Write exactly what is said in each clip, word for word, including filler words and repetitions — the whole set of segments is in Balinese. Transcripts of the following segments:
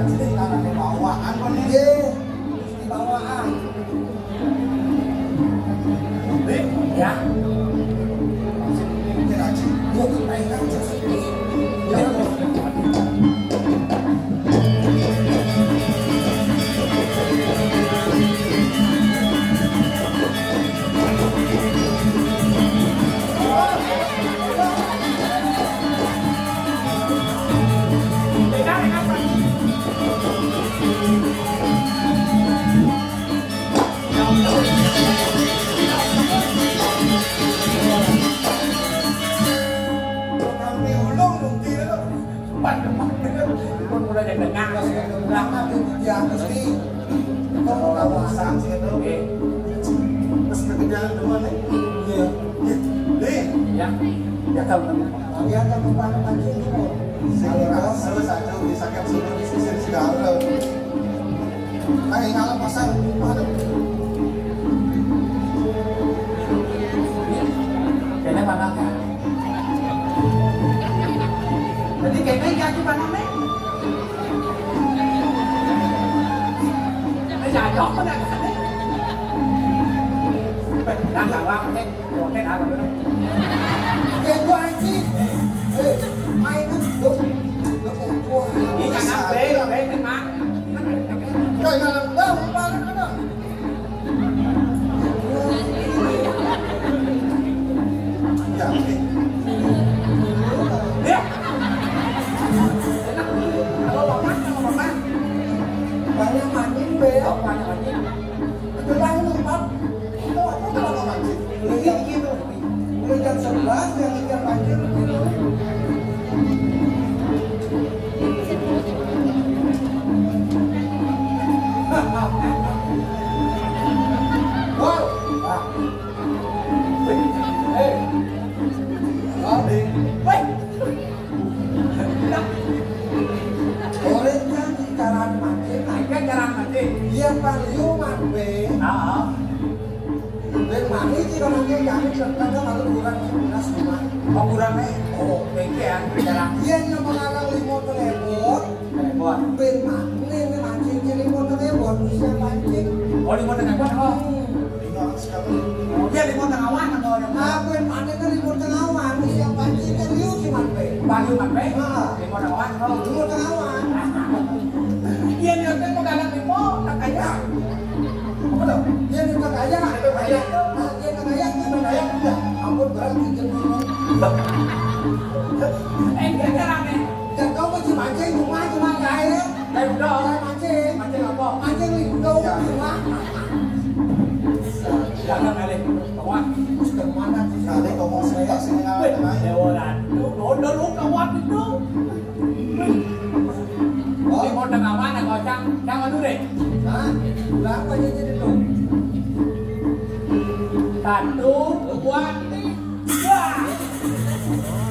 Sini tanahnya bawaan kok nih. Iya, di bawaan. Nih, ya. Sini, ini aja. Gua tuh pengen aja sih. Ya. Pun mulai dari tengah, terus ke belakang, tuh, dia terus di, kok mau kawasan sih, gitu. Oke. Terus ke jalan duluan, nih. Iya. Nih. Ya. Ya, kalau memang. Tapi ada tempat pancing dulu. Saya rasa satu di sakit sudah di sisi segala. Kayak kalau pasang mana? Kayaknya mana, Kak? Jadi kayaknya iya aja mana, Mek? Ini jatuh apa dah, Mek? Dah, dah, Mek. Oke, dah, Mek. Ya, gua anjing. Eh, main dong. Ini jangan, Mek, Mek, Mek. Jangan, dah, mana, mana? Banyak mancing, Bel. Banyak mancing. Kebetulan empat. Itu apa kalau mancing? Mulai jam gitu. Mulai jam sebelas, yang ikan pancing gitu. Wow. Wah. Hei. Hei. Weh. Orang kan di jalan mancing, kan jalan mancing. Iya, Pak Liu, Mak Be. Heeh. Ben mani jika mancing kami kadang kalau kurang sebelas rumah. Oh, kurang, eh. Oh, thank you ya, jalan. Iya, yang mengalang lima telepon. Telepon. Ben mani ini mancing jadi lima telepon, bisa mancing. Oh, lima telepon, oh. Hmm. Iya, lima tengah wan atau ada? Apa yang mana kan lima tengah wan? Iya, pancing kan liu si Mat Pe. Paling Mat Pe? Heeh. Lima tengah wan, oh. Lima tengah wan. Iya, dia kan mau galak lima, tak kaya. Apa tuh? Iya, dia tak kaya. Tak kaya. Nah, dia tak kaya, dia tak kaya. Ya, ampun, berat, tiga puluh. Eh, dia kan rame. Ya, kau mesti mancing, cuma, cuma kaya. Eh, udah. Saya mancing. Mancing apa? Mancing lindung. Ya. Jangan, Alif. Kawan, terus ke mana? Ada ngomong sebentar, sini, Weh, Alif. Dewa Ratu, dodol lu kawan itu. Weh. Oh. Ini mau tengah mana, kocak? Jangan dulu deh. Hah? Berapa aja jadi tuh? Satu, dua, tiga. Wah.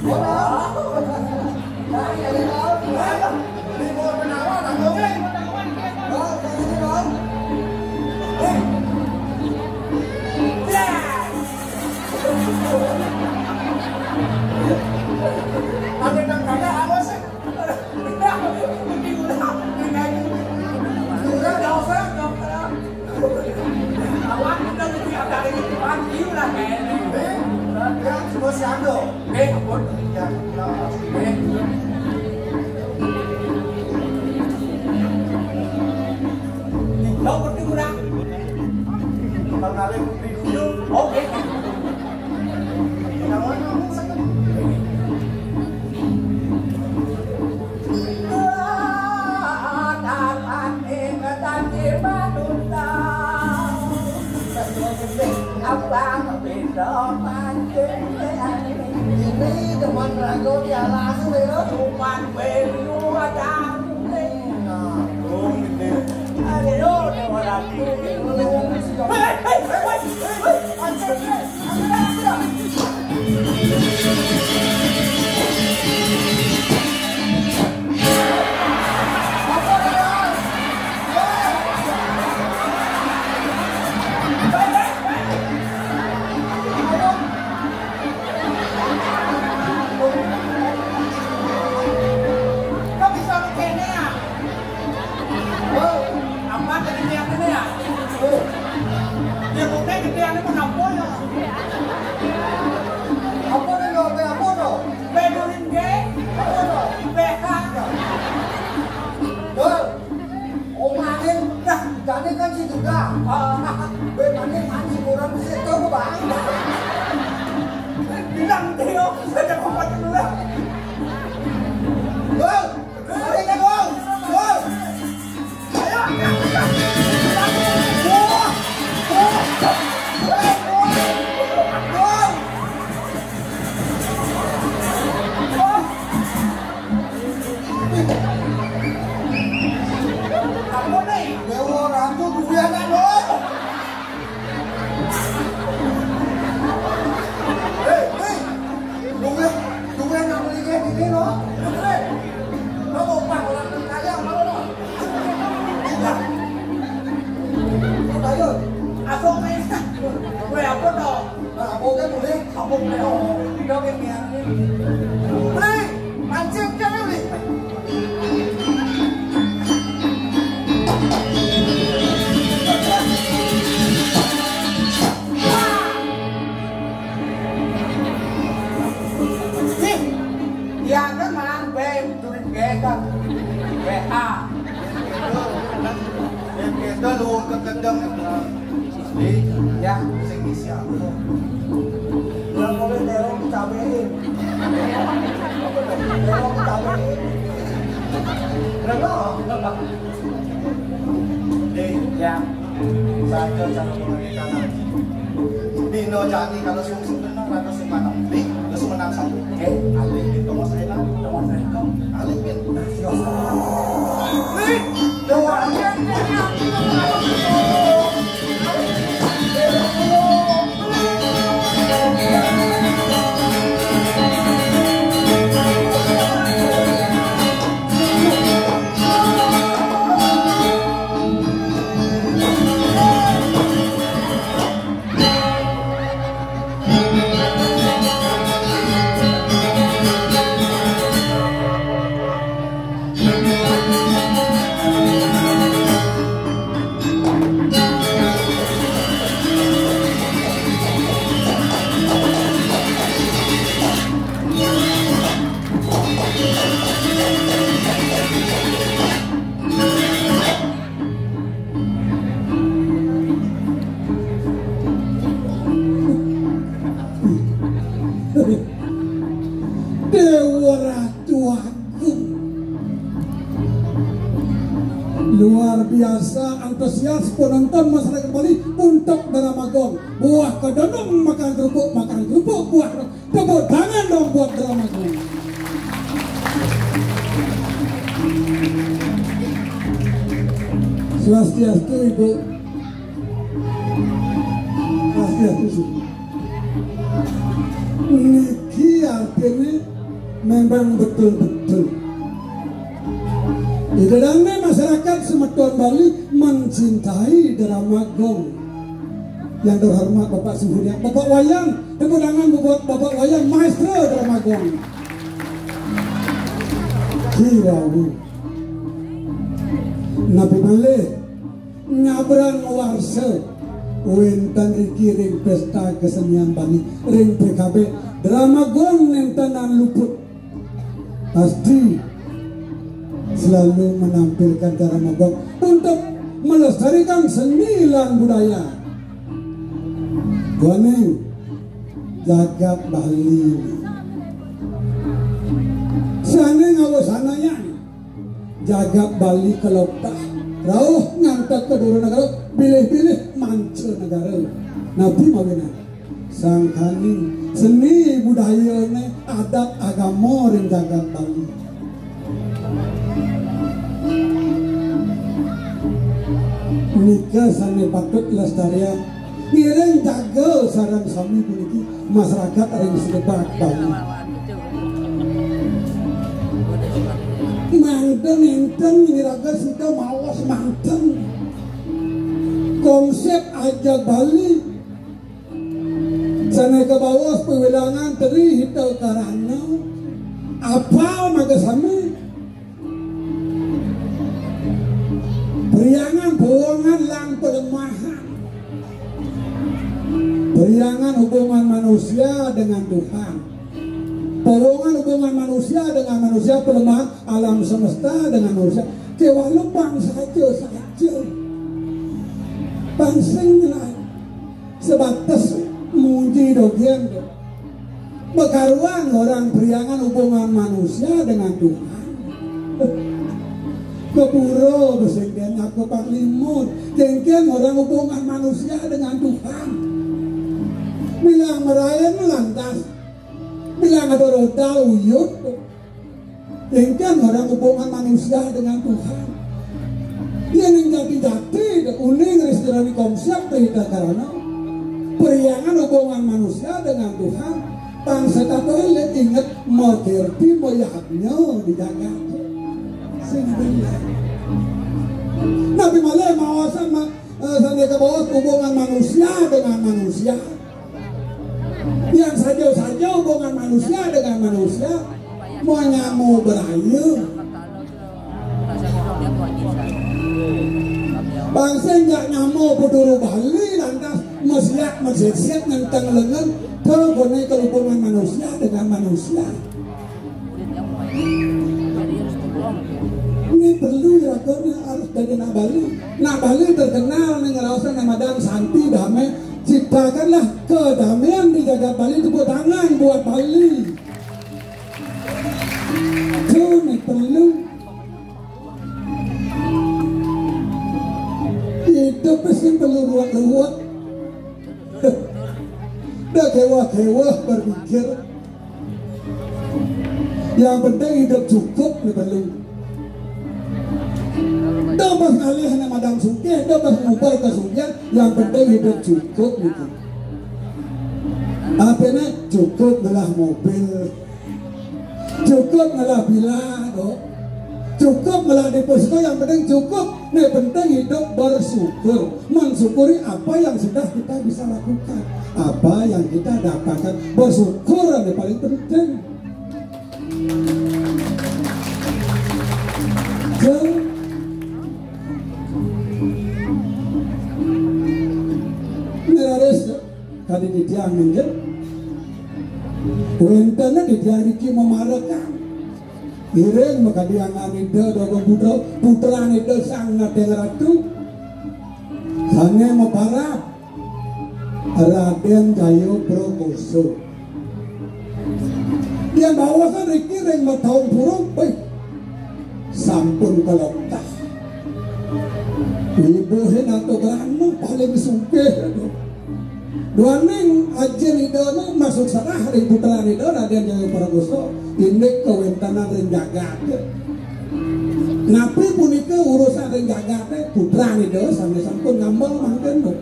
Wah. Awan kita lebih ada di depan, gila kayaknya. Eh, ya, semua si Ando. Eh, ampun. Ya, ya. Eh. Lo berarti kurang. Bang Alif, review. Oke. Yang mana? Ini teman ragu dia langsung ya. Cuman beliau ada. Nah, belum gitu. Ayo, dewa ratu. Hei, hei, hei, hei, hei. Apa nih? Dewa Ratu duwe anak loro. Hei, hei. Duwe, duwe anak mriki dene, no. Hei. Lo mau pang orang kaya apa, no? Tidak. Ayo, apa main? Gue apa, no? Nah, apa kan boleh? Apa boleh? Oh, tidak, kayak gini. Hei, mancing kan, Uli? Nih, ya kan malah B M durin gekan. B A. Itu luwung kekedeng. Ya, sing isi aku. Lah, kowe terong dicabein. Terong dicabein. Berapa? Nih, ya. Saja cara mengenai kanan. Dino jani kalau sing sebenarnya, kalau sing mana? Nih, kalau sing menang satu. Eh, alih itu mas enak. Mas enak. Alih itu. Nah, siap. Nih, doa. Dewa Ratu Agung. Luar biasa antusias penonton masyarakat Bali untuk drama gong. Buah kedondong makan kerupuk, makan kerupuk buah. Tepuk tangan dong buat drama gong. Swastiastu, Ibu. Swastiastu, Ibu. Niki artinya memang betul-betul. Di dalamnya masyarakat semeton Bali mencintai drama gong. Yang terhormat Bapak Suhudya, Bapak Wayan, tepuk tangan buat Bapak Wayan, maestro drama gong. Kiwawu. Napi malih nyabrang warsa wénten iki ring Pesta Kesenian Bali ring P K B, drama gong nénten luput. Pasti selalu menampilkan drama gong untuk melestarikan seni lan budaya. Duaning jagat Bali. Sané ngawasanayan jagat Bali kelopah, rauh ngantek ka dura negara, bilih-bilih manca negara. Napi mawinan? Sangkaning seni budayané, adat agama ring jagat Bali. Nika sané patut lestariang. Ngiring jaga sareng sami puniki masyarakat ring Srebak Bali. Mangda nénten ngraga sida maos manten. Konsép ajeg Bali sané kabaos pawilangan Tri Hita Karana, apal makasami. Priangan, powongan lan palemahan. Priangan hubungan manusia dengan Tuhan. Powongan hubungan manusia dengan manusia, palemahan alam semesta dengan manusia. Kéwala pang saja-saja. Pang sing ngenah. Sebatas muji dogén. Makaruan orang priangan hubungan manusia dengan Tuhan. Kepura besengken aku Pak Limun, jengken orang hubungan manusia dengan Tuhan. Bilang merain lantas, bilang ada roda uyut. Ingkang ngaran hubungan manusia dengan Tuhan. Yén ing jati-jati uning ring sajeroning konsép Ida Karana, periangan hubungan manusia dengan Tuhan, pang setata inget makirti mayadnya di jagat. Sing bener. Napi malih maosan ma-, eh, sané kabaos hubungan manusia dengan manusia. Yang saja-saja hubungan manusia dengan manusia, manyama beraya. Bangsa nggak nyama peturu Bali, lantas mesiat mesisiat ngenteng lengen, terus hubungan manusia dengan manusia. Ini perlu ya, harus dari nak Bali. Nak Bali terkenal nih ngerasain yang ada santi, damai. Ciptakanlah kedamaian di jagat Bali, tepuk tangan buat Bali. Itu nih perlu. Hidup sing perlu ruwet-ruwet. Dah kewah-kewah berpikir. Yang penting hidup cukup nih perlu. Dah pas ngalih anak madang sugih, dah pas ngubar kesugihan, yang penting hidup cukup gitu. Artinya cukup ngelah mobil, cukup ngelah villa, tuh. Cukup ngelah deposito, yang penting cukup. Nih penting hidup bersyukur, mensyukuri apa yang sudah kita bisa lakukan, apa yang kita dapatkan. Bersyukur yang paling penting. Jeng. Ini raris, ya. Tadi titiang nggih. Wénten titiang niki mamarekan. Ngiring makadiangan Ida Dwagung Putra, putran Ida Sang Ngading Ratu. Sané maparab Radén Jaya Prakosa. Yén baosan riki ring mataun purun, wih, sampun kaloktah. Ibu Hinato Brahma paling sugih. Duaning ajin Ida né masuk serah ring putran Ida Radén Jaya Prakosa, indik kawéntenan ring jagat. Napi punika urusan ring jagaté, putran Ida sané sampun ngambel mangkin, Bu.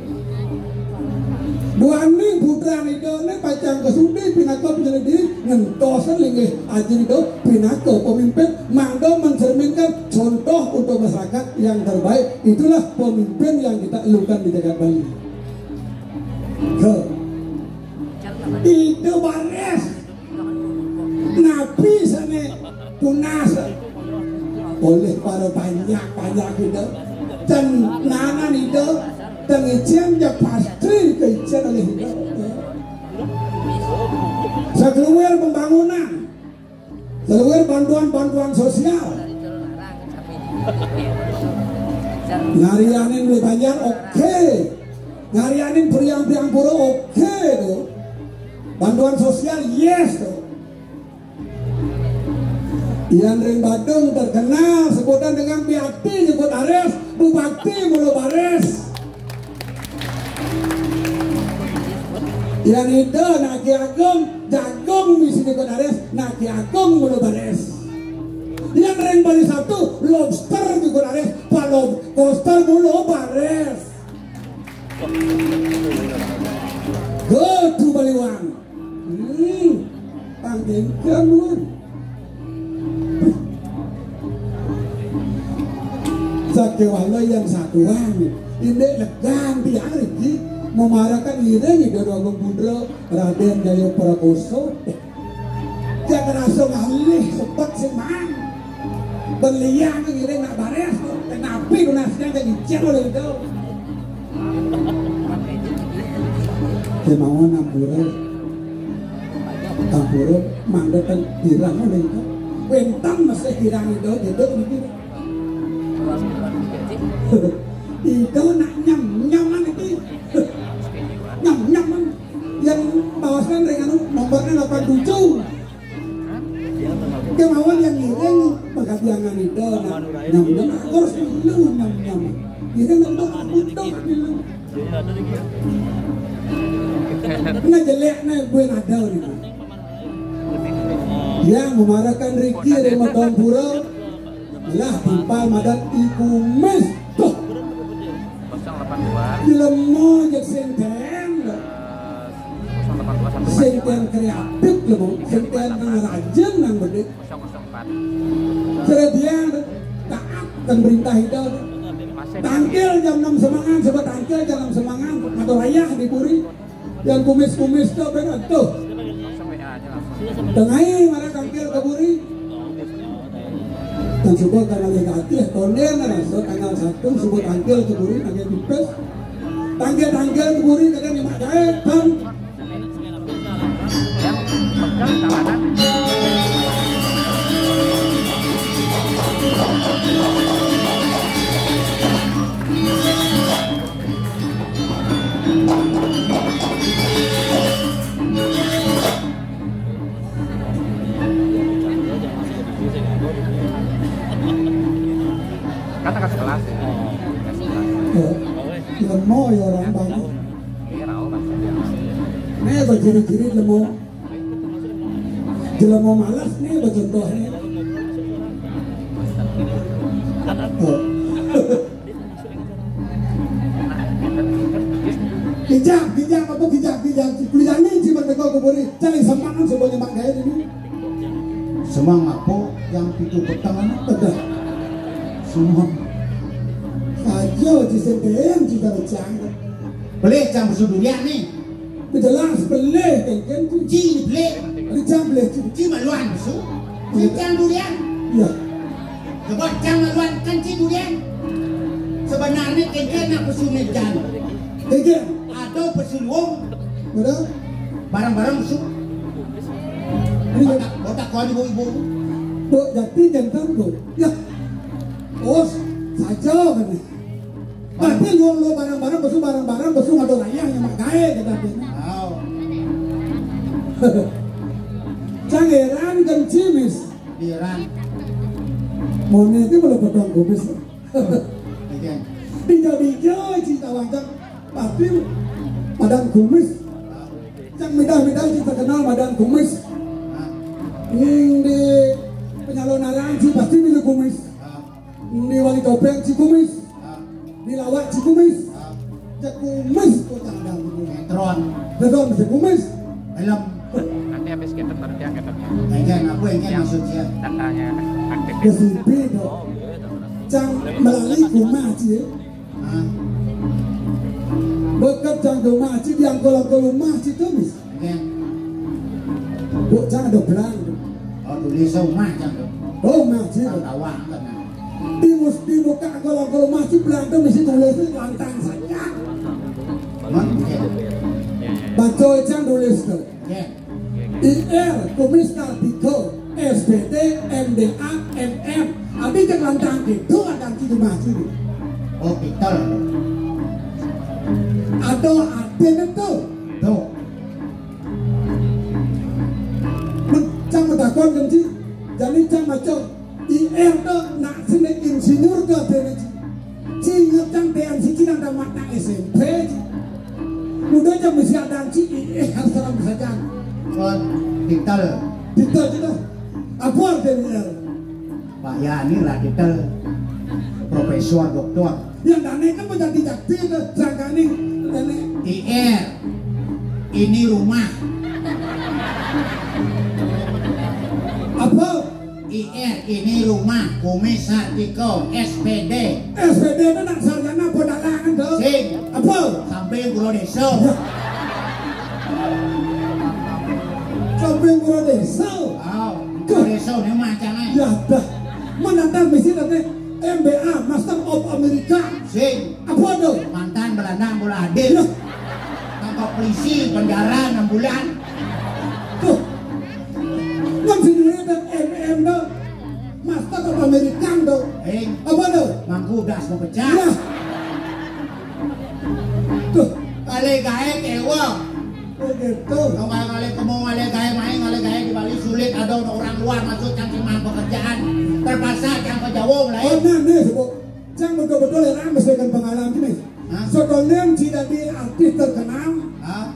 Duaning putran Ida né pacang kasudi pinaka panyelidi, ngentosin linggih ajin Ida pinaka pemimpin, mangda mencerminkan contoh untuk masyarakat yang terbaik. Itulah pemimpin yang kita perlukan di jagat Bali. Ke. Ida baris. Napi sané tunas olih para panjak-panjak Ida? Ten nanan Ida, ten icén ja pasti kaicén olih Ida. Saluir pembangunan, saluir bantuan-bantuan sosial. Ngarianin beli banjar, oké. Ngarianin periang-periang pura, oké, tuh. Bantuan sosial, yes, tuh. Yan ring Badung terkenal sebutan dengan Piati nyebut Aris, Bupati mulu baris. Yan Ida nak Ki Ageng, jagung misi nyebut Aris, nak Ki Ageng mulu baris. Yan ring Bali Sabtu, lobster nyebut Aris, Pak Lob-, lobster mulu baris. Go to Baliwang. Hmm, panggilkan, Wan. Sakéwala yang satuan, indik legan tiang riki, mamarakan iring Ida Dwagung Putra Radén Jaya Prakosa. Eh, jangan rasa ngalih sepet sing man. Belian ngiring nak baris, kenapi tunasnya jadi cek oleh itu. Kémaon ampura. Ampura mangda ten hirang oleh itu. Wénten mesti hirang itu, gitu, gitu. Itu nak nyam-nyaman iki. Nyam-nyaman. Yang bawasan ring anu nomornya delapan tujuh. Kémaon yang ngiring pagadiangan itu, nah, nyam-nyam, harus dulu nyam-nyam. Ini nembak butuh dulu. Nah, jelek nih, gue nadal nih. Yang memarakan Riki dari Matampura lah timpal madan I Kumis. Tuh. Kosong delapan dua. Jelema jeg sing ten. Kosong delapan dua satu. Sing ten kreatif lemo, sing ten nang rajin nang bedik. Kosong kosong empat. Serediang taat dan perintah Ida. Masih. Tangkil jam enam semangan, sebab tangkil jam enam semangan, atau rayah di puri. Yang kumis-kumis tu benar tu. Tengai mana tangkil ke puri. Dan suba tanggal negatif, konden rasa tanggal satu suba tangkil ke puri, tangkil tipis. Tangkil-tangkil ke puri, kadang nyemak jahit, bang. Yang pegang kawanan. Kata kat sekelas ya. Kat sekelas. Lemo ya orang banyak. Iya, tahu kan. Ini apa ciri-ciri lemo? Jelema malas ni bercontoh ni. Oh. Kijang, kijang apa kijang, kijang. Kuliah ni jimat teko kuburi. Cari semangat semuanya mak gaya dulu. Semang apa yang pitu petang anak pedah. Semang. Saja di sentian juga cang. Boleh cang besudulian ni. Jelas belih kengken tu. Ci belih. Ada jam belih tu. Ci maluan su. Ci cang durian. Ya. Sebab cang maluan kan ci durian. Sebenarnya kengken nak pesu mejan. Kengken. Ada pesu luung. Ada. Barang-barang su. Ini botak, botak kau ibu-ibu. Bok jati jantan tu. Ya. Oh, saja kan. Tapi lu lu barang-barang besu barang-barang besu ada rayang yang mak gae kata dia. Wow. Cangeran kan cimis. Biran. Mone itu belum potong kubis. Iya. Tidak dijauh cinta wancang. Tapi padang kumis. Yang midah-midah cinta kenal padang kumis. Yang di penyalon aransi pasti milik kumis. Ni wali topeng ci kumis. Ni lawak ci kumis. Cek kumis kota ada kumis. Metron. Metron ci kumis. Helm. Nanti habis kita baru dia angkat. Enggak, apa enggak maksudnya? Datanya aktif. Ke sipil tu. Cang melalui rumah ci. Hah? Bekat cang rumah ci diangkul-angkul rumah ci tu mis. Enggak. Buk cang ada belang. Oh, tulis rumah cang tu. Rumah ci. Tawang kan. Di mus-, di muka angkul-angkul rumah ci belang tu mesti tulis tu lantang saja. Memang. Baca cang tulis tu. Iya. I R, kumis kartika, S P D, M D A, M M. Abi cek lantang gitu ada di rumah ci. Oh, Peter. Ada artinya tu. Tu. Cang metakon kan ci. Jadi cang macam I R tu nak sini insinyur tu artinya ci. Ci ingat cang D M C ci nang tamat nak S M P ci. Muda jam mesti ada ci I R salam saja. Buat titel. Titel ci tu. Apa artinya I R? Pak ya ni lah titel. Profesor, doktor. Yang dane kan menjadi jakti tu, sangkani dane. I R. Ini rumah. Apa? I R, ini rumah, kumis sartika, S P D. S P D tu nak sarjana apa dalangan tu? Sing. Apa? Samping guru desa. Ya. Samping guru desa. Oh, guru desa ni macam ni. Ya dah. Mana dah mesti nanti M B A, Master of America. Sing. Apa tu? Mantan Belanda bola adil. Ya. Tangkap polisi, penjara enam bulan. Tuh. Kan si duit dan M M tu. Master of American tu. Eh. Apa tu? Mangku das mau pecah. Ya. Tuh. Kali gae kewong. Begitu. Kalau kali kemo, kali gae main, kali gae di Bali sulit ada orang luar masuk cangkiman pekerjaan. Terpaksa cang ke Jawa mulai. Oh, nah, ni sebut. Cang betul-betul ya, mesti kan pengalaman ni. Hah? Sebenarnya tidak di artis terkenal. Hah?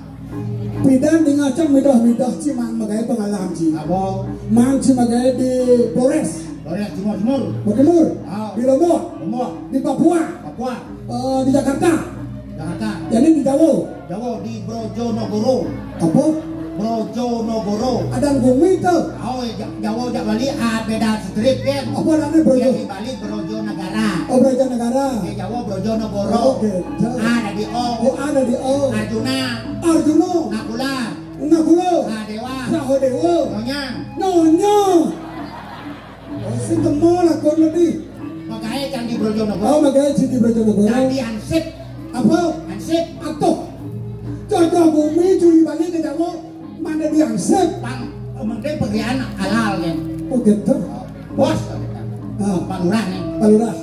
Pidan dengan Midah-midah ci maan magaé pangalaman ci. Apa? Maan ci magaé di Polres. Polres Timur Timur. Timur. Ah. Di Lombok. Lombok. Di Papua. Papua. Eh, di Jakarta. Jakarta. Jadi di Jawa. Jawa di Brojonegoro. Apa? Brojonegoro. Adan gumi to. Oh, Ja-, Jawa jak Bali, ah, beda strip kan. Apa adané Brojo? Yang di Bali Brojonegara. Oh, Brojonegara. Di Jawa Brojonegoro. Oke. Ada di O. Oh, ada di O. Arjuna. Arjuna. Nakula. Nakula. Sahadewa. Sahadewa. Nyonya. Nyonya. Oh, sing temu lakon tadi. Magaé Candi Brojonegoro. Oh, magaé Candi Brojonegoro. Dadi hansip. Apa? Hansip. Atuh. Cocok bumi cuy balik ke Jawa. Mana di hansip? Pang, mending pekerjaan halal kan. Oh, gitu. Bos, ah. Pak Lurah nih. Pak Lurah.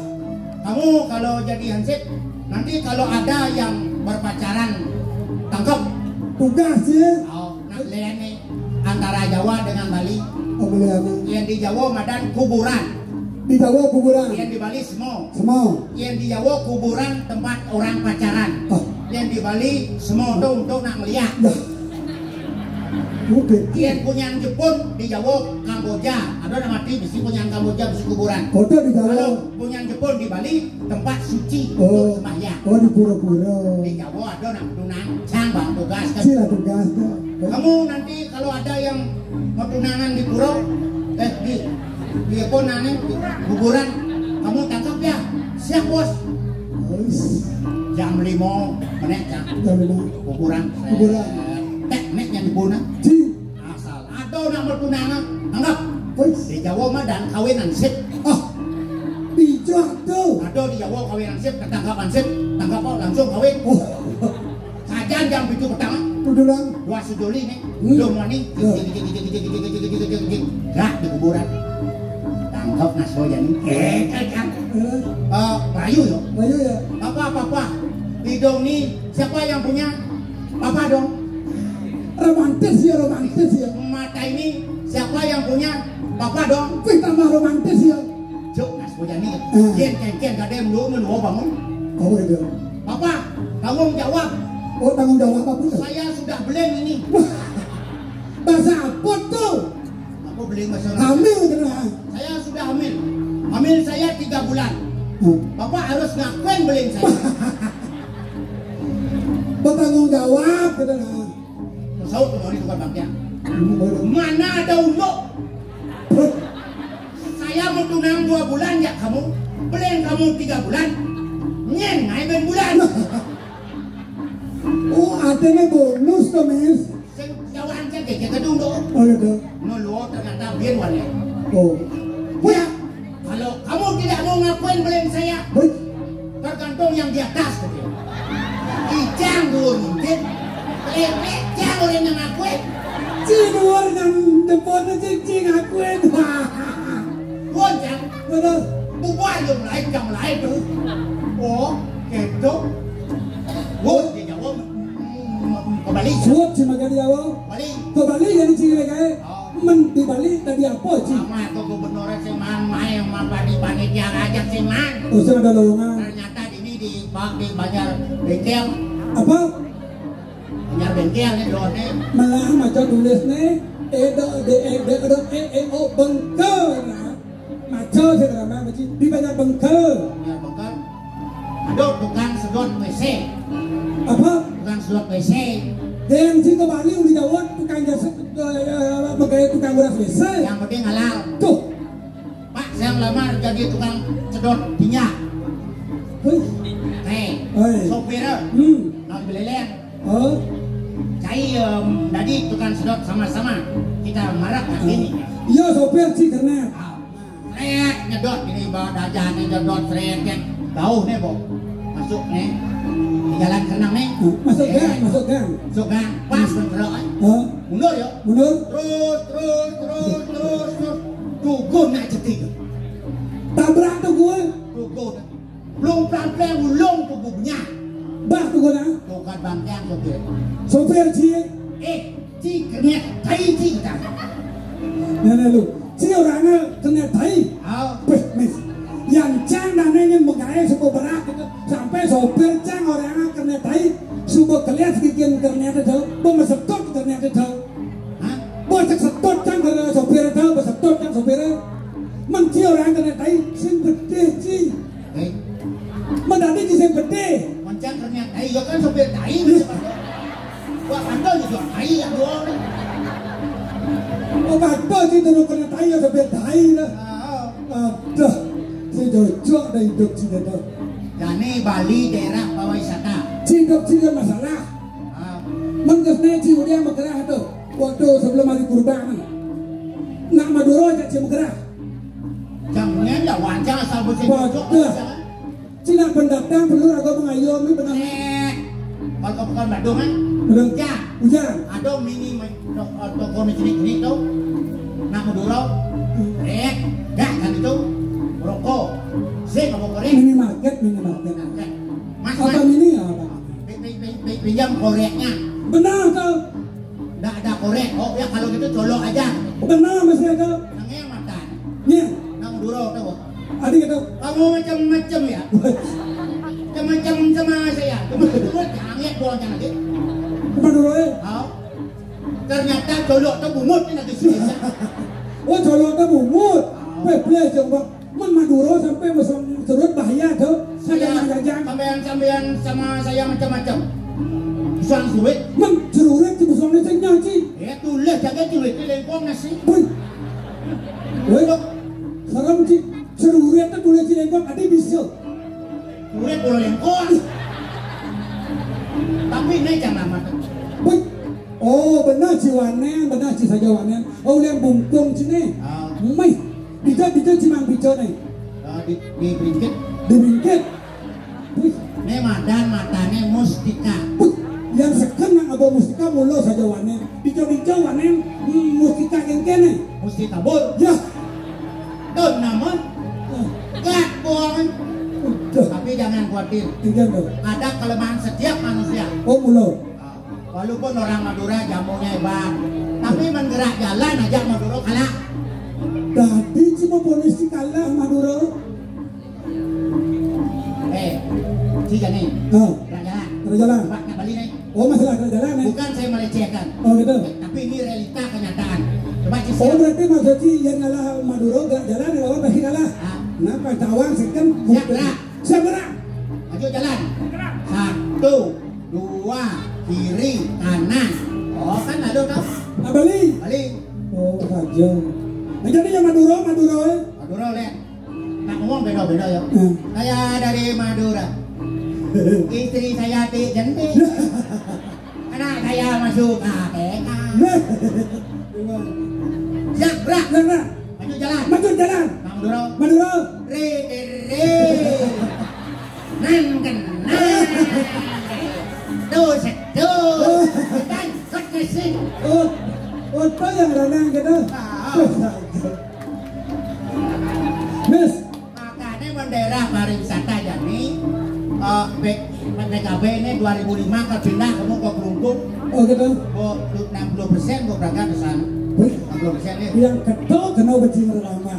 Kamu kalau jadi hansip, nanti kalau ada yang berpacaran, tangkap. Tugas ya. Oh, nak lihat nih. Antara Jawa dengan Bali. Oh, boleh, anu. Yang di Jawa madan kuburan. Di Jawa kuburan. Yang di Bali semua. Semua. Yang di Jawa kuburan tempat orang pacaran. Ah. Yang di Bali semua tu untuk nak melihat. Dah. Oke. Yang punya Jepun di Jawa Kamboja. Ada nama mati mesti punya Kamboja mesti kuburan. Kota di Jawa. Kalau punya Jepun di Bali tempat suci untuk sembahyang. Oh, di pura-pura. Di Jawa ada nak tunang, cang bang tugas kan. Sila tugas kan. Kamu nanti kalau ada yang mau tunangan di pura, eh, di, di apa namanya, kuburan, kamu tangkap ya. Siap, Bos. Jam lima, menek, Cang. Jam lima. Kuburan. Kuburan. Tek, nek yang dibunuh. Asal ada nak bertunangan, anggap. Di Jawa mah dan kawinan sip. Ah, bijak tuh. Ada di Jawa kawinan sip, ketangkapan sip, tangkap kok langsung kawin. Oh. Sajan jam tujuh petang. Udah lang. Dua sejoli nih. Hmm. Belum wani. Ya. Dah di kuburan. Tangkap nas boya nih. Eh, eh, kan. Eh. Eh, Rayu yo. Rayu ya. Apa, apa, apa? Hidung nih siapa yang punya? Papa dong. Romantis ya, romantis ya. Mata ini siapa yang punya? Papa dong. Wih, tambah romantis ya. Cuk, nas bojani. Eh. Yen kengken gade mulu mulu bangun. Apa itu? Papa, tanggung jawab. Oh, tanggung jawab apa itu? Saya sudah belen ini. Wah, bahasa apa tuh? Aku belen bahasa Indonesia. Hamil kena. Saya sudah hamil. Hamil saya tiga bulan. Hmm. Bapak harus ngakuin belen saya. Bertanggung jawab, kata nah. Saut tuh dari tukang bangkiang. Mana ada unduk? Saya mau tunang dua bulan ya kamu. Belen kamu tiga bulan. Nyen, naik ben bulan. Oh, artinya bonus tuh, Mis. Sing jawaan saja, kita dulu. Oh, gitu. No, lo ternyata biar wanya. Oh. Ya, kalau kamu tidak mau ngakuin belen saya, tergantung yang di atas, gitu. Ijang dulu mungkin. Lepek jang orang yang ngakuin. Ci dua yang depan aja, ci ngakuin. Gue jang. Betul. Bubar yang lain, yang lain tuh. Oh, gitu. Gue di Jawa, mm, mm, kembali. Suap sih makan di Jawa. Bali. Ke Bali jadi ciri kayak. Oh. Men di Bali tadi apa, Ci? Sama tuh gubernur sing man main sama di panitia aja sing man. Oh, sing ada lowongan. Ternyata ini di, di Banjar Bengkel. Apa? Banjar Bengkel nih, doang nih. Malah maca tulis nih, Edo, de, Edo, Edo, E, E, O, Bengkel. Nah. Maco sih drama, Ci. Di Banjar Bengkel. Banjar Bengkel. Aduh, tukang sedot W C. Apa? Tukang sedot W C. Dan si ke Bali udah jawab tukang jasa, eh, eh, pegawai tukang beras W C. Yang penting halal. Tuh. Pak, saya melamar jadi tukang sedot tinja. Hei. Eh, Hei. Sopir. Hmm. Nak beleleng. Oh. Cai, em, tadi tukang sedot sama-sama. Kita marah kan ini. Iya, sopir sih kena. Ah. Sret, nyedot ini, bawa dajah nih, nyedot sret kan. Jauh nih, Bo. Masuk nih. Di jalan kenang nih. Masuk gang, masuk gang. Masuk gang. Pas bentrok, eh. Oh. Mundur ya. Mundur. Terus, terus, terus, terus, terus. Tugun nak cetik. Tabrak tuh gue. Tugun. Belum pelan-pelan ulung tubuhnya. Bah tuh gue nah. Tuh kan bangkiang sopir. Sopir, Ci. Eh, Ci, kernet tai, Ci, kita. Nah, nah, lu. Ci orangnya kernet tai. Ah. Beh, Mis. Yang cang dananya megai suku berak gitu. Sampai sopir cang orangnya kernet tai. Suku keliat bikin kernet itu. Pemesetot kernet itu. Cocok dah hidup sini tu. Jani Bali daerah pariwisata. Hidup sini masalah. Ah. Menggesne si udah bergerak tu. Waktu sebelum hari kurban. Nak Madura aja si bergerak. Jangan ya wajar asal besi cocok. Wadah. Cina pendatang perlu raga mengayom ni benar. Eh, kalau kau bukan Badung kan? Betul. Hujan. Hujan. Ada mini ma-, to-, toko ni sini tu. Nak Madura. Eh, dah kan itu. Rokok. Sing apa korek? Minimarket, minimarket. Nah, kan. Mas, apa mas. Mini ya, apa? Pi-, pi-, pi-, pi-, pinjam koreknya. Benar tu. Ndak ada korek. Oh ya, kalau gitu colok aja. Benar masih ada. Nang yang matan. Nya. Nang Madura tu. Ada kata. Kamu macam-macam ya. Macam-macam sama saya. Cuma cuma jangan buang jangan lagi. Madura eh. Oh. Ternyata colok tu bungut ni lagi sini. Oh, colok tu bungut. Oh. Peple coba. Mun Madura sampai mesong serut bahaya tu. Saya, ada yang jajang. Sampean, sampean sama saya macam-macam. Sang suwit. Mun cerurit tu mesong ni sing nyaci. Ya, tulis jaga cerurit di lengkong nasi. Woi. Woi. Serem ci. Cerurit tu tulis di lengkong, ada bisa. Cerurit bola lengkong. Tapi ini jangan mata. Woi. Oh, benar ci wanen, benar ci saja wanen. Oh, yang bungkung sini. Ah. Meh. Bijo, bijo, cimang bijo nih. Ah, di, di bingkit. Di bingkit. Wih. Ini madan matane mustika. Wih. Yang seken nang abo mustika mulo saja wanen. Bijo, bijo wanen, hmm, mustika gengkene. Mustika bor. Ya. Don namun. Ya. Gak bohongan. Udah. Tapi jangan khawatir. Tidak tuh. Ada kelemahan setiap manusia. Oh, mulo. Walaupun orang Madura jamunya hebat, tapi menggerak jalan aja Madura kalah. Tadi cuma polisi kalah Madura. Eh, si Jani. Oh. Gerak jalan. Gerak jalan. Coba nak balik nih. Oh, masalah gerak jalan, eh? Bukan saya melecehkan. Oh, gitu. Tapi ini realita kenyataan. Coba si. Oh, berarti maksud si yang kalah Madura gerak jalan, lawan pasti kalah. Ah. Kenapa? Tawang second. Siap, gerak. Siap, gerak. Maju jalan. Satu, dua, kiri, kanan. Oh, kan lalu tau. Ah, balik. Balik. Oh, saja. Nah, jadi yang Madura, Madura, eh? Madura, lihat. Nak ngomong beda-beda ya. Hmm. Saya dari Madura. Istri saya di Jenti. Anak saya masuk K P K. Siap, gerak. Gerak, gerak. Maju jalan. Maju jalan. Madura. Madura. Re, re, re. Nang kenang. Tuh, setuh. Dan sekesing. Oh, oh, itu yang renang gitu. Ah. Miss. Makanya daerah pariwisata Jani, eh, P K B ini dua ribu lima kan pindah kamu ke Kelungkung. Oh, gitu. Kok enam puluh persen kok berangkat ke sana. Wih. Enam puluh persen ya. Yang ketok kena bejing lama.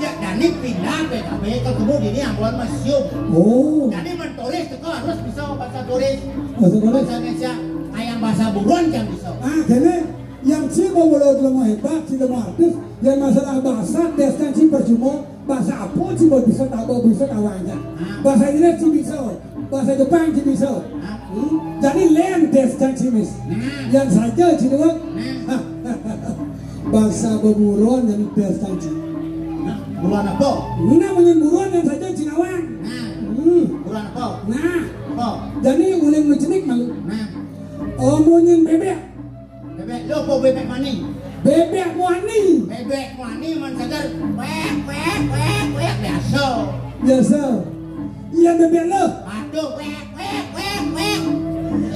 Ya, Jani pindah P K B ke Kebun ini Ambon Museum. Oh. Jadi menturis itu harus bisa bahasa turis. Bahasa turis. Bahasa Indonesia. Kayak bahasa buruan yang bisa. Ah, jadi yang si mau mulut lemah hebat, si lemah artis, yang masalah bahasa, deskan si percuma, bahasa apa si mau bisa, tak mau bisa, tak wajar. Ah. Bahasa Inggris si bisa, bahasa Jepang si bisa. Ah. Hmm? Jadi lain deskan si mis. Nah. Yang saja si dua. Nah. Bahasa beburon yang deskan si. Nah, buruan apa? Ini namanya buron yang saja si nawang. Nah. Hmm. Buruan apa? Nah. Apa? Jadi uling mencenik malu. Nah. Oh, munyin bebek. Bebek lo apa bebek mani? Bebek muani. Bebek muani man segar. Wek, wek, wek, wek. Biasa. Biasa. Iya bebek lo. Aduh, wek, wek, wek, wek.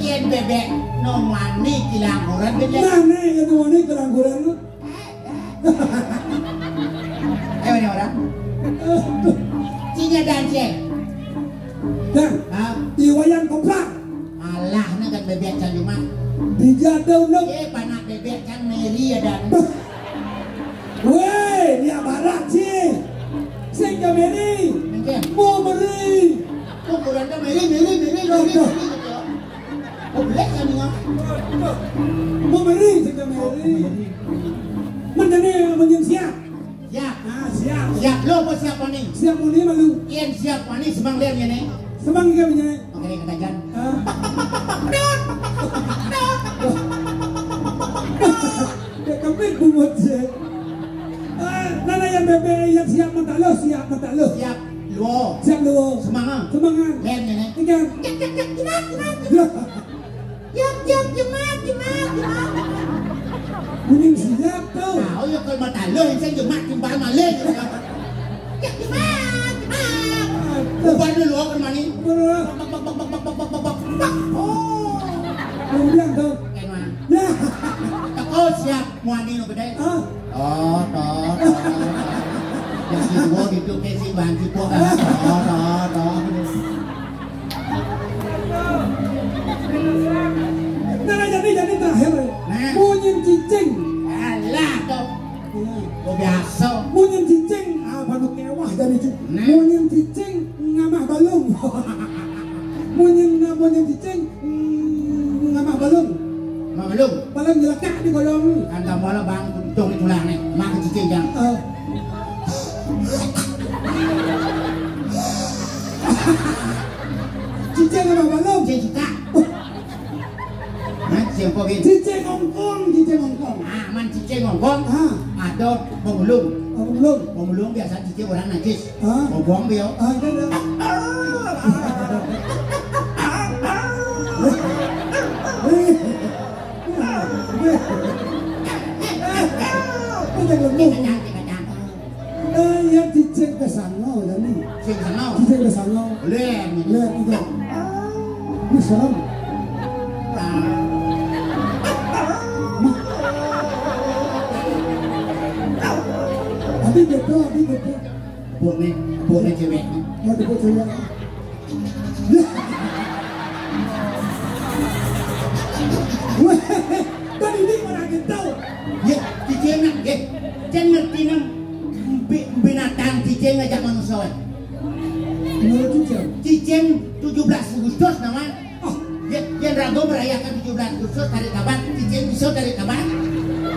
Iya bebek no muani kilangkuran bebek. Mana iya no muani kilangkuran lo? Eh, ini orang. Cinya dan cek. Nah, ah. Iwayan kopra. Alah, ini kan bebek can cuma. Dijadau nuk. Eh, panak bebek can meri ya dan. Weh, dia barat sih. Sing ke meri. Mungkin. Mau meri. Kok kurang meri, meri, meri, meri, meri, meri, gitu. Oh, bebek can cuma. Mau meri, sing ke meri. Menjadi menjadi siap. Siap. Ah, siap. Siap lo apa siap mani? Siap mani malu. Yen siap mani semang dia ngene. Semang dia ngene. Oke, kata Jan. Ah. Dia kepit bungut sih. Ah, nana yang bebek yang siap mata lo, siap mata lo. Siap. Dua. Siap dua. Semangat. Semangat. Lem ngene. Tiga. Cek, cek, cek, jemak, jemak. Ya. Yuk, yuk, jemak, jemak, jemak. Bunyi siap tuh. Nah, oh ya, kalau mata lo yang saya jemak timbal maling. Cek, jemak, jemak. Bukan dulu, oh, kemana? Bener. Bak, bak, bak, bak, bak, bak, bak, bak, bak. Oh. Kemudian tuh. Kena. Ya. Oh, siap. Muani no gede. Ah. Oh, toh, toh, toh. Yang kedua gitu ke si bahan cukup. Toh, toh, toh. Nah, jadi, jadi terakhir. Nah. Munyin cicing. Alah, toh. Iya. Oh, biasa. Munyin cicing, apa nu kewah jadi cu-, Nah. Munyin cicing ngamah balung. Munyin, munyin cicing, mm, ngamah balung. Ngamah balung. Balung nyelekak di kolong. Kan tambah lah bang, untung di tulang nih. Makan cicing jang. Eh. Cicing ngamah balung. Cicing suka. Nah, siapa bin? Cicing ngongkong, cicing ngongkong. Ah, man cicing ngongkong. Ah. Ada pemulung. Pemulung. Pemulung biasa cicing orang najis. Ah. Ngongkong dia. Ah, iya, iya. Cicing ngongkong. Cicing ngongkong. Eh, ya cicing kesanga, ya nih. Sing sana. Cicing kesanga. Boleh. Boleh, itu. Ini serem. Tapi gitu, tapi gitu. Buatnya, buatnya cewek. Ya, gitu cewek. Weh, kan ini orang kita. Ya, cicing nak, ya. Cicing ngerti nam. Bi-, binatang cicing ngajak manusia. Menurut cicing? Cicing tujuh belas Agustus nama. Oh. Ya, yang ragu merayakan tujuh belas Agustus tarik kaban, cicing bisa tarik kaban.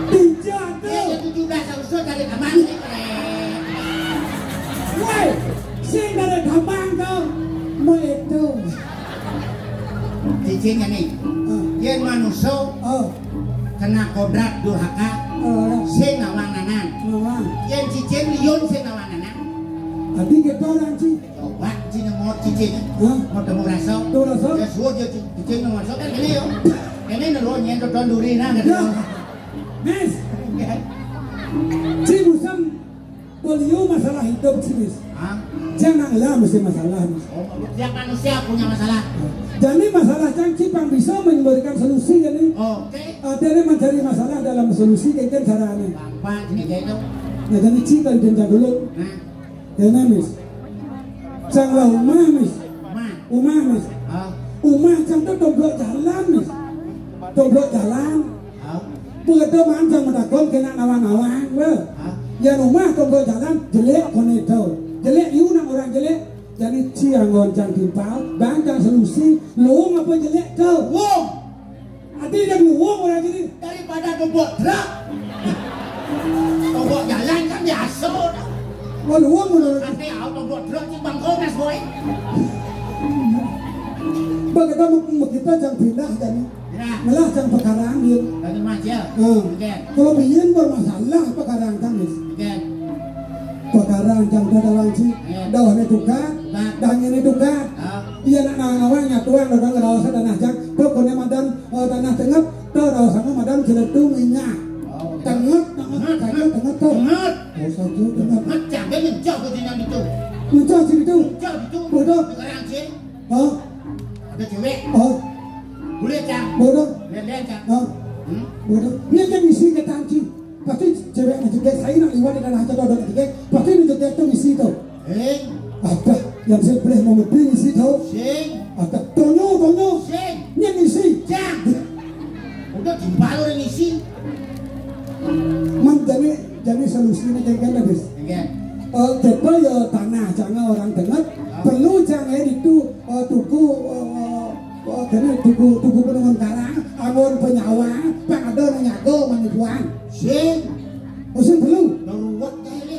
Bisa tuh. Ya, tujuh belas Agustus tarik kaban. Woi, sing tarik kaban kau. Mau itu. Cicing ini. Ah. Yang manusia. Oh. Kena kodrat durhaka, oh, sing nawang nanan. Nawang. Yang cicing liun sing nawang nanan. Tapi kita orang sih. Coba cicing mau cicing. Hah? Mau temu rasa. Temu rasa? Ya suruh dia cicing mau rasa kan ini yo. Ini nelo nyen to duri nah gitu. Ya. Mis. Ya. Ci musam Beliau masalah hidup sih, Mis. Hah? Jangan lah mesti masalah, Mis. Oh, tiap manusia punya masalah. Jadi masalah cang cipang bisa memberikan solusi kan ini. Oke. Ada yang mencari masalah dalam solusi kan caranya. Gampang ini kayak itu. Nah, jadi cita dan dulu. Nah. Ya, nah, Mis. Cang lah umah, Mis. Umah. Umah, Mis. Ah. Umah cang tuh toblok jalan, Mis. Toblok jalan. Hah? Pengedam ancang medakon kena nawang-nawang, weh. Hah? Yan umah tonggo jalan, jelek konedo. Jelek yu nang orang jelek. Jadi ciang goncang timpal, bantang selusi, lung apa jelek do? Wong. Ati yang luwung orang gini. Daripada tombok truk. Tombok jalan kan biasa. Wah, luwung menurut. Nanti aku tombok truk di Bangkomes, boy. Bagaimana kita jang pindah jadi? Ya. Malah jang pekarang dia. Tadi Mas ya. Hmm. Oke. Kalau biyen bermasalah pekarang kan, Mis. Oke. Pekarang jang dada wanci. Iya. Dawahnya tukar, tukar. Dan ini tukar. Ah. Iya nak nawang-nawang nyatuan orang ngerawasa tanah jang. Pokoknya madan, eh, tanah tengah, tuh rawasanya madan celetung inya. Oh, iya. Tengah, tengah, tengah, tengah tuh. Tengah. Oh, satu tengah. Tengah, jangan ngencok ke sini itu. Ngencok sini tuh. Ngencok itu. Bodoh. Pekarang sih. Hah? Ada cewek. Oh. Boleh, Cang? Bodoh. Lihat-lihat, Cang. Hah? Hmm? Bodoh. Ini kan isi ke tanci. Pasti cewek ngejegek, saya nak liwat dengan hajat ada ngejegek. Pasti ngejegek tuh isi tuh. Eh? Ada yang saya boleh mau lebih isi tuh. Sing. Ada tonyo, tonyo. Sing. Ini isi. Cang. Udah timpal orang isi. Man, jadi, jadi solusinya kayak gimana, Bis? Enggak. Eh, kita ya tanah, jangan orang dengar. Ah. Perlu jangan itu, eh, tuku, eh, eh, eh, kena tuku, tuku penungan karang, anggur penyawa, pang ada nang nyago manipuan. Sing. Oh, sing perlu. Darurat kayak ini.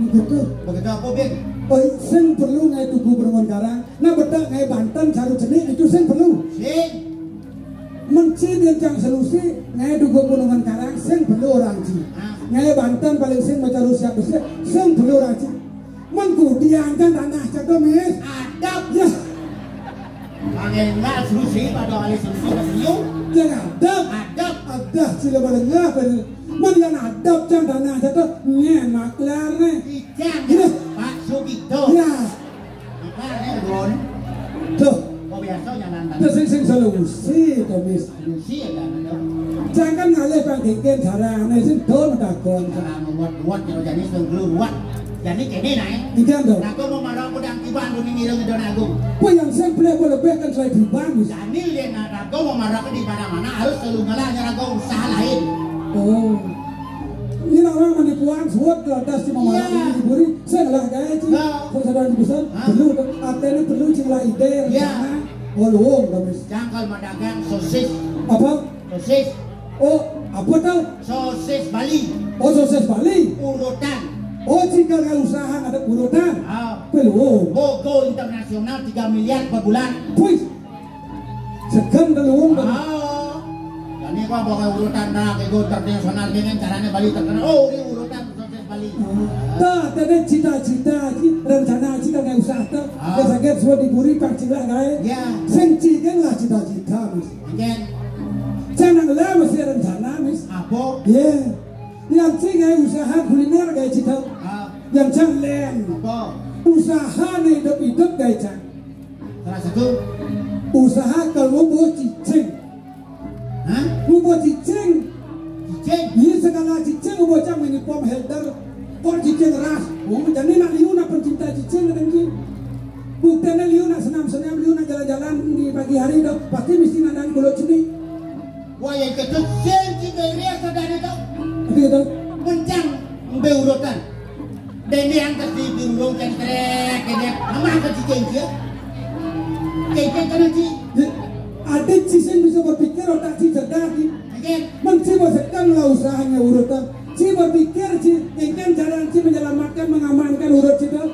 Begitu. Begitu apa, Bin? Oh, sing perlu ngai tuku penungan karang. Nah, bedak ngai Banten, caru cenik itu sing perlu. Sing. Menci dia cang selusi, ngai dugo gunungan karang, sing perlu orang ci. Ah. Ngai Banten paling sing macaru siap besi, sing perlu orang ci. Mengkudiang kan tanah cakep, Mis. Adep. Ya. Pangenna solusi pada alih solusi ke siu. Yang adep. Adep. Adep sila balengah pada. Men yang adep cang tanah cakep nyen maklar nih. Ijang. Ya. Pak Sugito. Ya. Maklar nih, Ron. Tuh. Kok biasa jalan tadi. Tuh sing sing solusi tuh, Mis. Manusia ya, bener. Jangan ngalih pangkengken carane sing do medakon. Cara ngewot-ngewot ya, jadi sing ruwet. Jadi kene nae. Iya, Nduk. Aku mau marah aku dan kiban duni ngiring Don Agung. Kuwi yang sing boleh lebih kan saya diban. Jadi yen aku mau marah di mana-mana harus selalu ngalah nyerang usaha lain. Oh. Ini orang menipuan, suwet lantas cuma marah ini diburi, saya ngelah gawe, Ci. Nah. Kok sadar di pesan, perlu, tuh. Artinya perlu, Ci, ngelah ide, rencana. Oh, luwung, Damis. Jangkal madagang sosis. Apa? Sosis. Oh, apa tuh? Sosis Bali. Oh, sosis Bali. Urutan. Oh, jika nggak usaha ada urutan. Ah. Belum. Go internasional tiga miliar per bulan. Wih. Segan ke luwung, Damis. Ah. Jadi gua bawa urutan dah, kayak gua internasional dengan caranya Bali terkenal. Oh, ini urutan Bali. Tuh, tadi cita-cita, Ci, rencana Ci kan nggak usah tuh. Ah. Ya, sakit semua diburi, pang cilah gawe. Ya. Sing Ci kan lah cita-cita, Mis. Oke. Jangan lah mesti rencana, Mis. Apa? Ya. Yang Ci nggak usaha kuliner kayak Ci tuh. Ah. Yang jangan. Apa? Usaha nih hidup-hidup kayak Ci. Salah satu. Usaha kalau mau cicing. Hah? Ngubuh cicing. Cicing? Iya, segala cicing ngubuh cang mini pom helder. Kok cicing ras? Oh, jadi nak liu nak pencinta cicing kadang ki. Buktene liu nak senam-senam, liu nak jalan-jalan di pagi hari dah. Pasti mesti nadang kulo cini. Wah, yang kecil sing cicing ria sadar itu. Apa itu? Mencang mbe urutan. Dendeng tas di burung cengkrek, cengkrek. Mama apa Ci Cengkrek? Cengkrek kan Ci? Ya, ada Ci sing bisa berpikir, otak Ci cerdas, Ci. Oke. Men Ci bersekan lah usahanya urutan. Ci berpikir, Ci, engken jalan Ci menyelamatkan, mengamankan urut Ci tuh.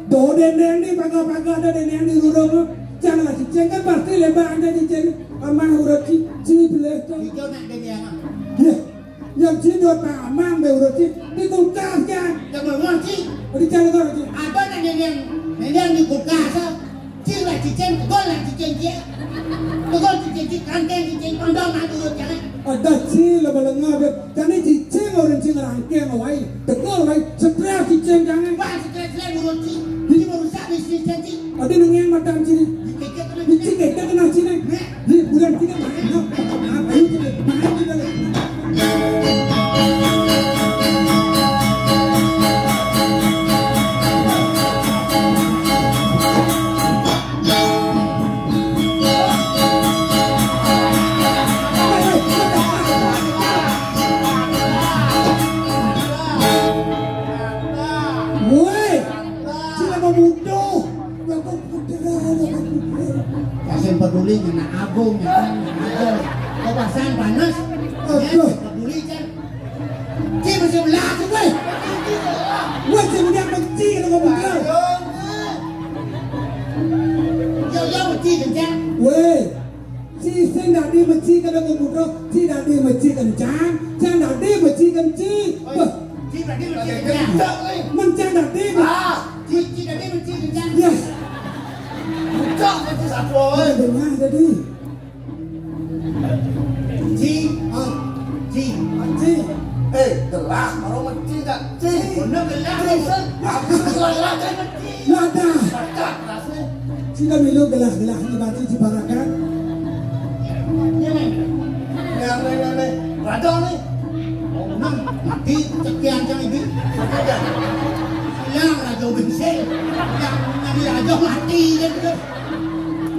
Do dendeng di paga-paga ada dendeng di rurung. Janganlah Ci Cengkrek pasti lebar ada Ci Cengkrek. Amah urut Ci, Ci beleh tuh. Hijau nak dendeng. Ya. Yang Ci dot amang be urut Ci di kulkas kan. Yang mau Ci. Di jalan kau Ci. Ada nang yang yang yang di kulkas. Ci lah cicing, tegol lah cicing Ci. Tegol cicing Ci, kanteng cicing, pondong nak urut jangan. Ada Ci lah balengah be. Jadi cicing orang Ci ngerangkeng awai. Tegol awai. Stres cicing jangan. Wah, stres lah urut Ci. Ini merusak bisnis Ci. Ada nengeng mata Ci. Dikit-dikit kena Ci. Dikit kena Ci nih. Nih. Di bulan tiga mana? Apa itu? Mana itu? Woi, sila mau butuh. Aku Kasih peduli ngena abung, ngena abung. Kau pasang panas, aduh. Peduli kan. Ci masih belah aku, weh. Weh, ci udah benci kalau ngomong kau. Yo, yo, benci kencang. Weh, ci sing dadi meci kada ngomong kau, ci dadi meci kencang, cang dadi meci kenci. Weh. Ci dadi meci kencang. Mencang dadi. Ah. Ci, ci tadi mesti kencang. Yes. Buka itu satu, oi. Dengar tadi. Ci. Ah. Ci. Ci. Eh, gelas, baru mesti tak? Ci. Bener gelas. Ci, sen. Aku selalu lagi mesti. Lada. Cakap, rasanya. Sida milu gelah-gelah ni batu jibarakan. Yang ni, yang ni. Raja ni. Oh, nang mati cekian cang ibi. Hilang raja bensel. Yang nyari raja mati je tu.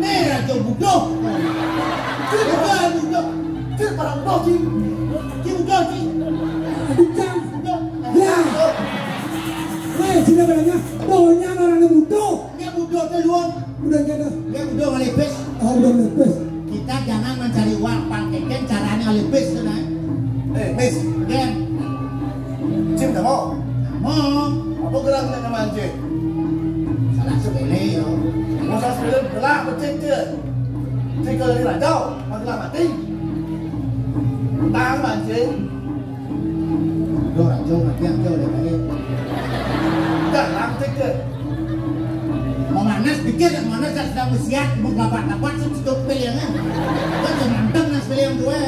Ni raja buduh. Buduh, buduh. Cik, para buduh, cik. Cik buduh, cik. Bukan. Buduh. Ya. Weh, sida beranya. Donya orang ni buduh. Dia budak tu luang. Budak kena. Dia budak ngalipis. Oh, budak ngalipis. Kita jangan mencari uang, pangkeken caranya ngalipis tu, nah. Eh, Miss. Gen. Cim tak mau? Mau. Apa gerak nak nama Cim? Salah sepele, yo. Mau salah sepele, gerak betul je. Cik kalau ni rajau, mau gerak mati. Tang mancing. Dua rajau mati, yang jauh dia balik. Dah, lantik. Memanas, pikir yang mana saya sedang bersiap, mau kelapa-kelapa, sih tutup pilihannya. Kan cuma mantep nang pilihan gue.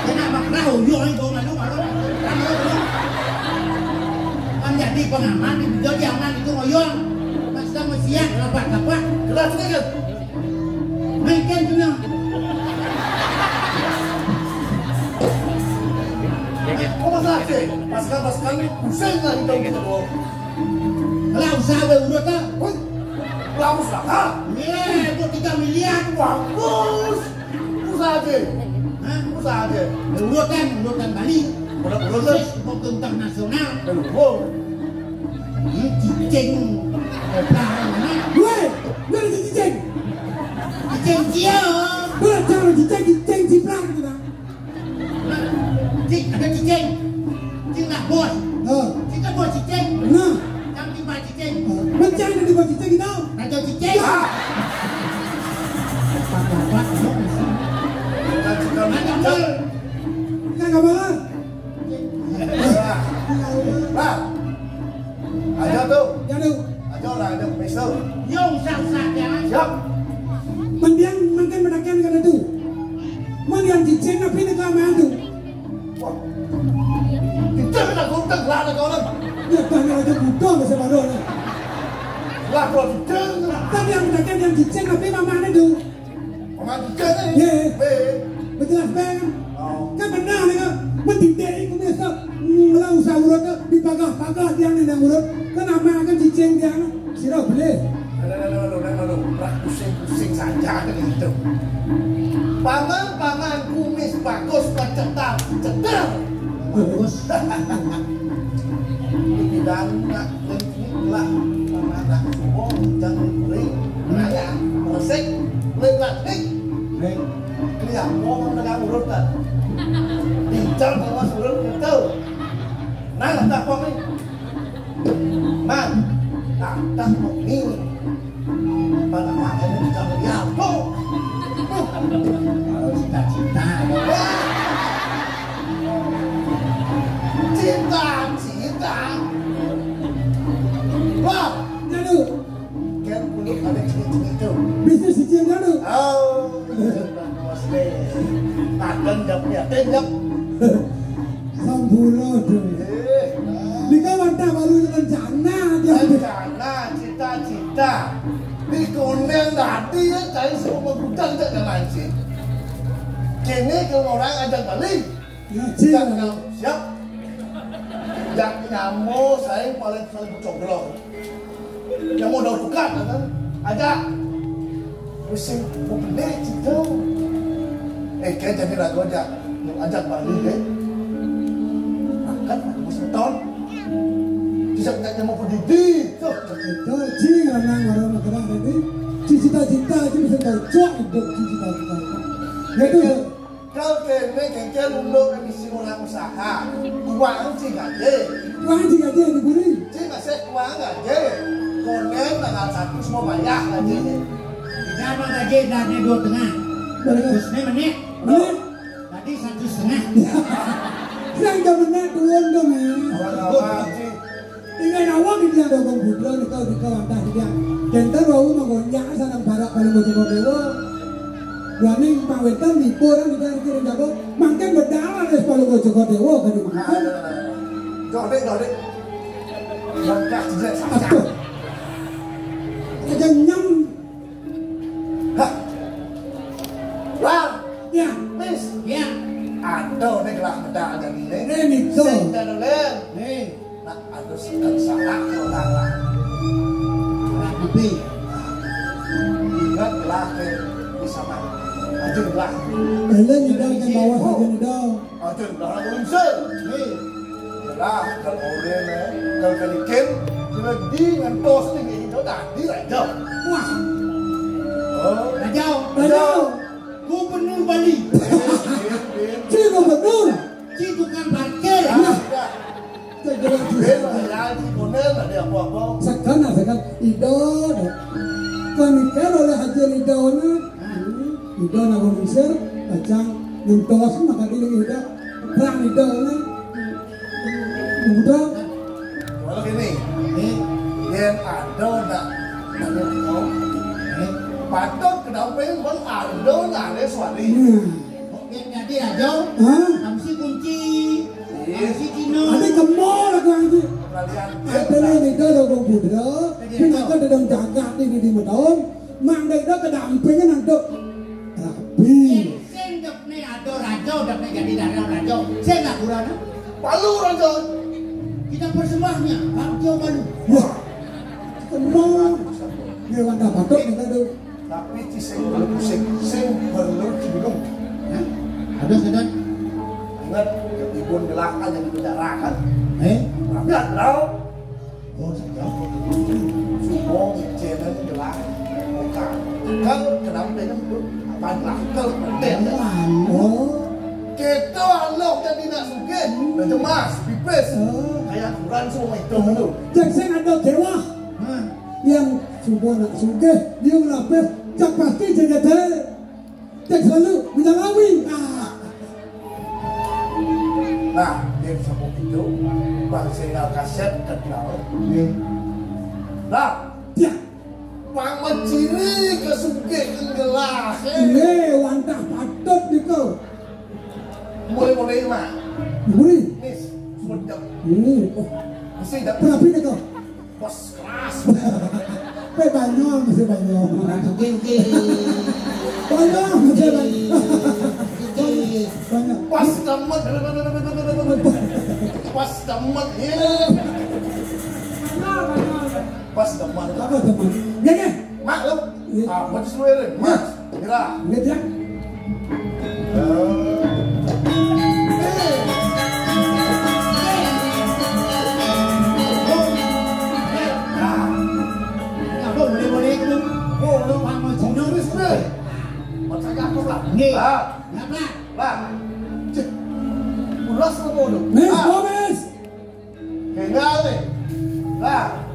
Kena makrau, yo, ayo, bawa malu, malu. Kan malu, malu. Kan jadi pengaman, jadi aman itu ngoyong. Pas sedang bersiap, kelapa-kelapa. Keras sedikit. Main kan tu yang. Kok masalah sih? Pas kan, pas kan, pusing lah kita gitu, loh. Lah usaha we urut ah. Wih, lah usaha. Iya, itu tiga miliar. Bagus. Usaha aja. Hah? Usaha aja. Ya, urut kan, urut kan Bali. Urut, urut, urut. Khusus untuk internasional. Aduh, wow. Ini cicing. Weh, weh, si cicing. Cicing cia. Weh, jangan cicing, cicing ciplak gitu, Bang. Cik, ada cicing. Cik nak bos. Oh. Cik nak bos cicing. Nah. Yang tiba cicing. Oh. Mencang di bos cicing gitu. Raja cicing. Ah. Apa-apa, kamu masih. Ada mal. Kan kabar? Lah. Aja tuh. Ya tuh. Aja lah, aja. Besok. Yo, usah, usah, jangan. Siap. Mendiang makin menekan kata tuh. Mendiang cicing tapi ini kelamaan tuh. Wah. Kita kena goteng lah ada kawan. Ya, tanya aja buta bisa baru lah. Lah, kalau cicing. Tapi yang menekan yang cicing tapi mamanya tuh. Pemajikan ni. Ya. Weh. Betul lah, Bang. Oh. Kan benar ni kan. Mendidik itu biasa. Hmm, lah usaha urut tu dipagah-pagah tiang ni nang urut. Kan nama kan cicing tiang. Sira boleh. Aduh, aduh, aduh, aduh, aduh. Lah, pusing-pusing saja kan itu. Paman, paman, kumis bagus, kecetar, cetar. Bagus. Di bidang nak lah, anak semua, jangan kering, raya, resik, lebat, hik. Hik. Ini apa orang tengah urut kan? Bincang sama suruh kita. Nah, tak apa ni. Man, tak, tak apa ni. Pada makan ini jangan ya, tuh. Kalau cita-cita. Cita-cita. Wah, jadu. Kan kulit ada cengit-cengit tu. Bisnis cicing jadu. Oh, bos deh. Makan jawab yatim jawab. Sampura deh. Eh. Nika mantap baru rencana dia. Rencana, cita-cita. Di konen tadi ya, cari semua gudang tak ada lancip. Kini kalau orang ajak balik. Ya, siap, siap. Jak nyamo saya paling paling coglong. Nyamo daun tukar kan? Ajak. Pusing, mau pendek cerita. Eh, kayak jadi lagu aja. Ajak balik deh. Makan, aku seton. Bisa tak nyamo pedidi. Tuh. Itu cing lanang orang bergerak tadi. Cita-cita aja bisa cocok hidup cita-cita. Ya tuh. Kal kene kengkel unduk emisi orang usaha. Uang cing aja. Uang cing aja diberi. Cing masih uang aja. Konen tanggal satu semua bayar aja. Tidak apa gaji dari dua tengah. Terus ini menit. Menit. Tadi satu setengah. Yang jam menit turun tuh men. Orang awal cing. Tinggal awak di dia dogong budra nika nika wantah dia. Kenten wau manggonjak sanang barak paling bocah dewa. Wani pawetan libur kan kita kira jago. Mangkin bedalan es paling bocah dewa kan di mana? Dodek, dodek. Langkah tidak saja. Aduh. Aja nyam. Hah. Wah. Ya. Mis. Ya. Aduh, ini gelah bedak aja nih. Ini nih, tuh. Sing dah dulu. Nih. Nak ada sekali salah kalau tangan. Nak pipi. Ingatlah ke bersama. Aduh lah. Kalian nyidang ke bawah saja nih dong. Aduh lah, unsur. Nih. Lah, kalau orang eh, kalau kalikin, kalau di ngantos ni, itu tadi raja. Wah. Oh. Raja. Raja. Gubernur Bali. Cik gubernur. Cik tukang parkir. Nah. Sekarang sekarang ida dah. Kami kira oleh haji ida ni. Ida nak ngusir, kacang nyentos maka dia ida. Perang ida ni. Muda. Kalau ini. Ini. Ado nak nanya kau. Eh, patut kedamping pun ado nak le suami. Hmm. Oke, jadi aja. Hah? Kamsi kunci. Iya. Kamsi Cino. Ada kemol aku anjing. Kalian. Ada nih, nih, dah, dah, dah, dah. Jadi, pinaka dah, dah jagat nih, nih, di Medong. Mang dah, dah, kedampingan ada. Rapi. Sing dek ne ado raja, dek ne jadi dara raja. Sing nggak kurang, ah? Palu raja. Kita persembahnya, raja palu. Wah. Kemol. Dia Wanda Batok, kita tuh. Tapi ci sing perlu pusing, sing perlu ci bingung. Hah? Ada sadar? Ingat, ibun gelakan yang dibicarakan. Eh? Tapi ada. Oh, saya jawab. Semua cewek gelah. Bukan. Kalau kenapa itu? Apa gelah? Kalau penting. Oh. Kita anak jadi nak sugih, udah cemas, pipis. Oh. Kayak kurang semua itu dulu. Cek sing ada dewa. Hah? Yang semua nak sugih, dia lapis, cak pasti jadi. Cek selalu minta ngawi. Ah. Nah, dia bisa begitu. Bang Sehal kaset ke dia. Iya. Nah, dia. Pang menciri ke sugih ke gelah, eh. Iya, wantah patut nih kau. Mulai-mulai, Mak. Mulai. Nih, sudah. Hmm, oh. Mesti dah. Berapa nih kau? Pas keras. Pe Banyong, masih Banyong. Orang sugih, sugih. Banyong, masih Banyong. Sugih. Banyong. Pas demen. Pas demen. Iya. Pas demen. Apa demen? Ya, ya. Mak, lu. Iya. Ah, mau disuruh, Rin. Mas. Mira. Ingat ya. Apa boleh-boleh itu? Oh, lu Pak Mojino. Terus, Bre. Percaya aku lah. Nggih. Lah. Lah, Pak. Lah. Cek. Ulas apa lu? Nih, Gomez. Tinggal nih. Nah.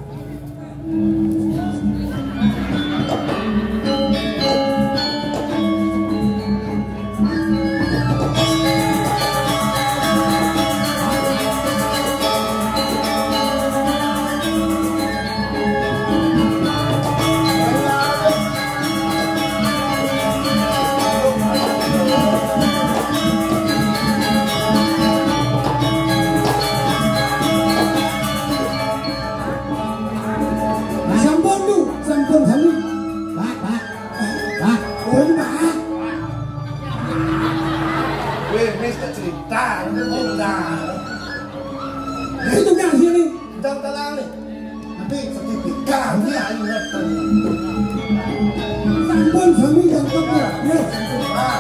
Sampun, Bu, sampun sami. Pak, Pak. Pak. Pun, Pak. Weh, wis cerita, cerita. Itu kan sini. Jam telang nih. Tapi sertifikat ini ayo ngerti. Sampun sami jam telang. Ya. Ah.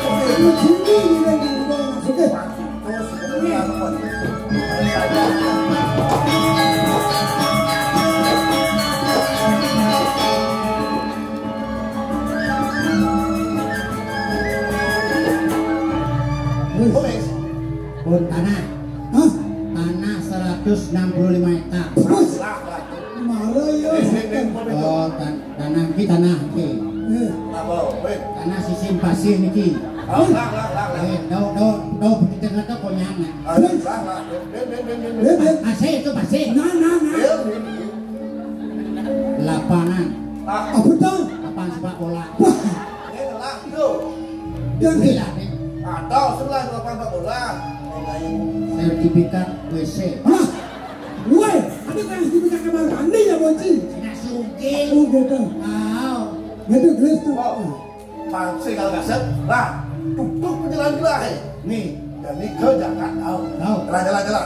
Oke. Ini sini, ini, ini, ini, maksudnya. Wis. Pun tanah. Hah? Tanah seratus enam puluh lima hektar. Wis. Mara ya. Oh, tan-, tanah iki, tanah iki. Eh. Tanah sisin pasir niki. Eh, do, do, do, kita kata konyang, nah. Pasir itu pasir. Nah, nah, nah. Lapangan. Apa tuh? Lapangan sepak bola. Wah. Yang gila nih. Ada sebelah lapangan sepak bola. Sertifikat W C. Hah? Woi, ada kan sertifikat kamar mandi ya, Boci? Nah, sugih. Oh, gitu. Wow. Gitu, gelis tuh. Wow. Pangsing kalau kasar, lah, tutup penjalan gelah, eh. Nih, dan ini ke Jakarta. Tahu. Jalan, jalan, jalan.